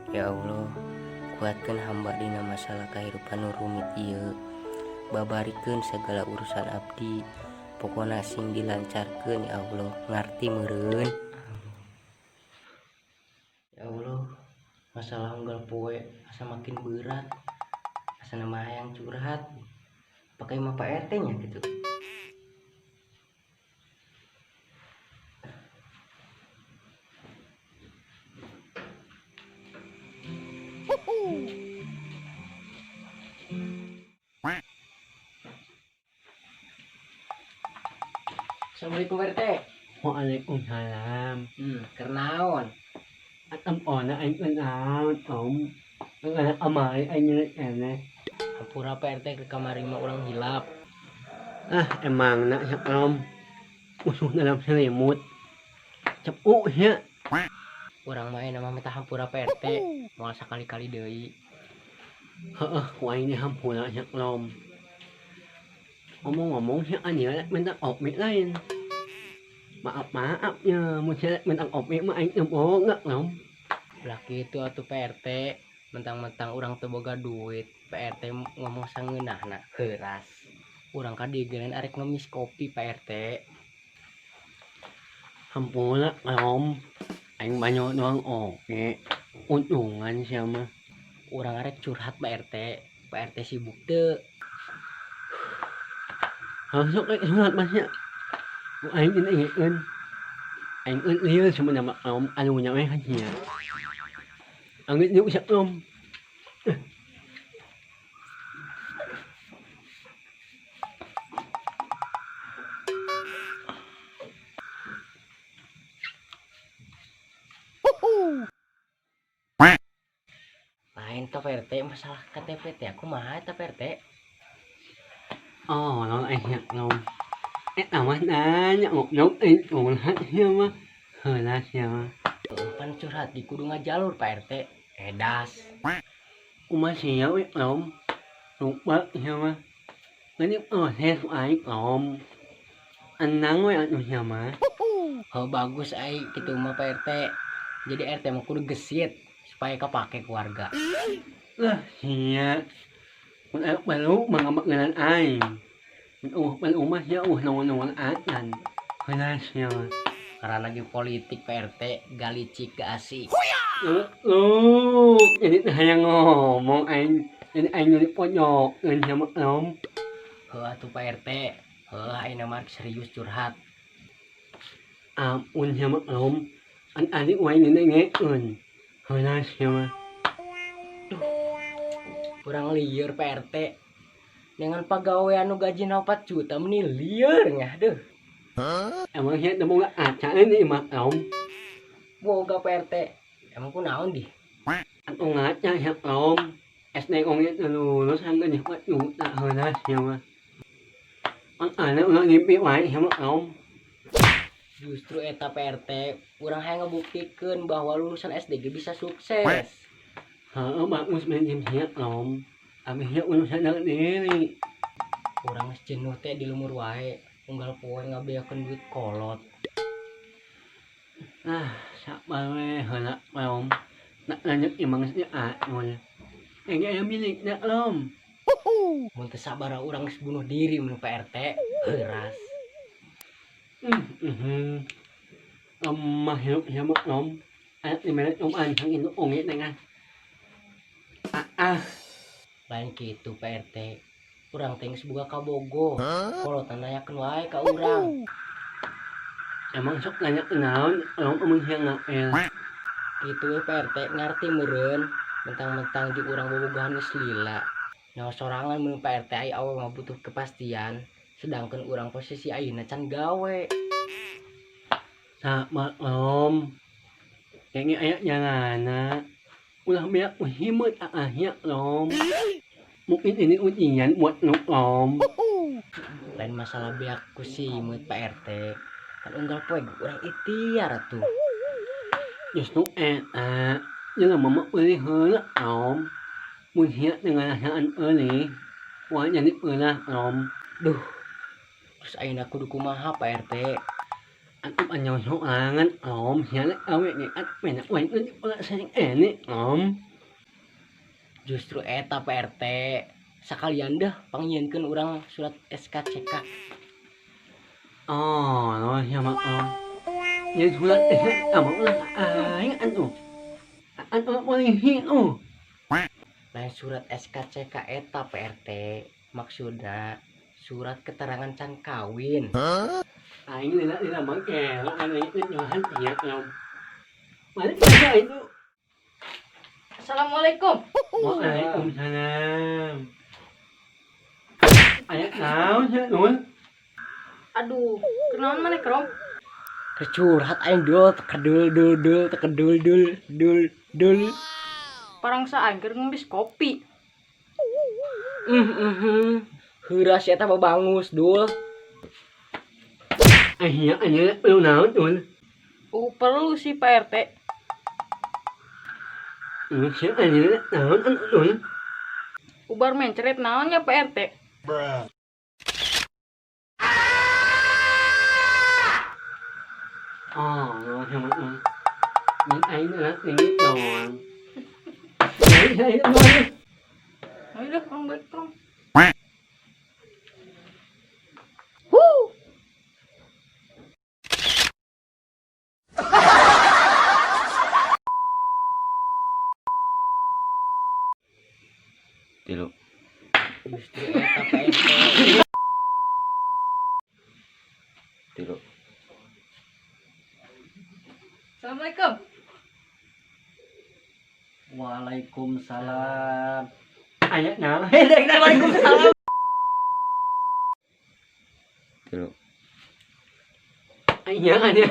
Ya Allah, kuatkeun hamba dina masalah kahirupan nu rumit ieu. Babarikeun segala urusan abdi. Pokona sing dilancarkeun ya Allah, ngarti meureun. Ya Allah, masalah unggal poe asa makin berat. Asa mah hayang curhat. Pakai mah Pak RT nya gitu. Assalamualaikum RT. Waalaikumsalam. Keur naon? Atam ona aing naon om. Ngana amai aing nyelet keneh. Hampura Pak RT ke kamari mah urang hilap. Ah, emang nak nya om. Usuh dalam selimut. Cepuk nya. Urang mah nama minta hampura Pak RT. Moal sakali-kali deui. Heeh, ku aing hampura nya om. Ngomong-ngomong nya anya minta opi lain. Maaf ya, mun sia minta opi mah aing teu boga om. Lah kitu atuh Pak RT, mentang-mentang urang teu boga duit, Pak RT ngomong sangeunahna heuras. Urang ka dieu geus arek ngemis kopi Pak RT. Hampura om, aing banyak doang oke. Untungan sia mah. Urang arek curhat Pak RT, Pak RT sibuk teu. Langsung kayak curhat masnya. Aing ini ingeun. Aing eun lieu sebenarnya mah om anu nya we kan sia. Angeut yuk sia om. Lain ta Pak RT masalah KTP teh aku mah eta Pak RT. Oh, non aing nya om. Eta mah nanya ngobrol aing curhat sia mah. Heula sia mah. Pan curhat di kudu ngajalur Pak RT. Edas. Kumaha sia we om. Lupa sia mah. Ngani proses aing om. Enang we atuh sia mah. Oh, bagus aing kitu mah Pak RT. Jadi RT mah kudu gesit supaya kapake keluarga. Lah sia. Mun aya baru mah ngamekeun aing. Mun eueuh pan umah sia eueuh naon-naon acan. Heula sia mah. Karena lagi politik Pak RT galicik gak asik. Lu jadi teh hayang ngomong aing, jadi aing jadi pojokeun sia mah om. Heuh atuh Pak RT, heuh aing mah serius curhat. Ampun sia mah om, an adi wae nengekeun. Heula sia mah. Duh, kurang lieur Pak RT. Dengan pagawean nu gajina 4 juta meni lieur nya deuh. Emang sia teu boga acan ini mah om. Boga Pak RT. Emang kunaon di? Atuh ngaca sia om. SD oge teu lulus hanggeun 4 juta heula sia mah. An ane ulah ngimpi wae sia mah om. Justru eta Pak RT, urang hayang ngabuktikeun bahwa lulusan SD ge bisa sukses. Heeh, bagus manajemen sia om. Abi sia urusan diri. Urang geus jenuh teh di lemur wae, unggal poe ngabeakeun duit kolot. Ah, sabar we heula om. Nak lanjut imang geus diatur. Engge aya milikna om. Mun teu sabar urang geus bunuh diri mun Pak RT, heuras. Lemah hirup sia mah om. Aya di mere om anjing induk onge teh kan. Ah. Lain kitu Pak RT. Urang teh geus boga kabogo. Kolotan nanyakeun wae ka urang. Emang sok nanya naon urang amun sia ngapel. Kitu we Pak RT ngarti meureun. Mentang-mentang jeung urang bobogohan geus lila. Nyawa sorangan mun Pak RT aya awewe mah butuh kepastian. Sedangkan urang posisi ayeuna can gawe. Sama om. Kayaknya aya jalana. Ulah beak himeut aahnya om. Mungkin ini ujian buat lu om. Lain masalah beak ku simeut Pak RT. Kan unggal poe urang ikhtiar atuh. Justru eta jelema mah meulih heula om. Mun sia teu ngarasaan meulih, moal jadi peulah om. Duh. Terus ayeuna kudu kumaha Pak RT? Atuh anyo sorangan om sia awe ge at pena wae ulah sering ene om. Justru eta Pak RT sakalian dah pangyieunkeun urang surat SKCK. Oh, no sia mah om. Nya surat SKCK mah ulah aing atuh. Atuh polisi tuh. Lain surat SKCK eta Pak RT, maksudna surat keterangan can kawin. Aing lila-lila mah elok kan aing nyohan sia om. Mana bisa itu? Assalamualaikum. Waalaikumsalam. Aya naon sia Dul? Aduh, kenaon maneh Krom? Curhat aing dul, tekedul dul dul, tekedul dul dul dul. Parangsa aing keur ngombis kopi. Heuras eta babangus dul. Aya aya perlu naon Dul? Perlu sih Pak RT. Sia aya naon anu Dul? Ubar mencret naon ya Pak RT? Oh, no, sia mah Dul. Nyen aing lah tinggi doang. Aing aing doang. Ayo dah, orang balik Krom. Tilu. Justru eta Pak RT. Tilu. Assalamualaikum. Waalaikumsalam. Aya naon? Waalaikumsalam. Tilu. Aya aya.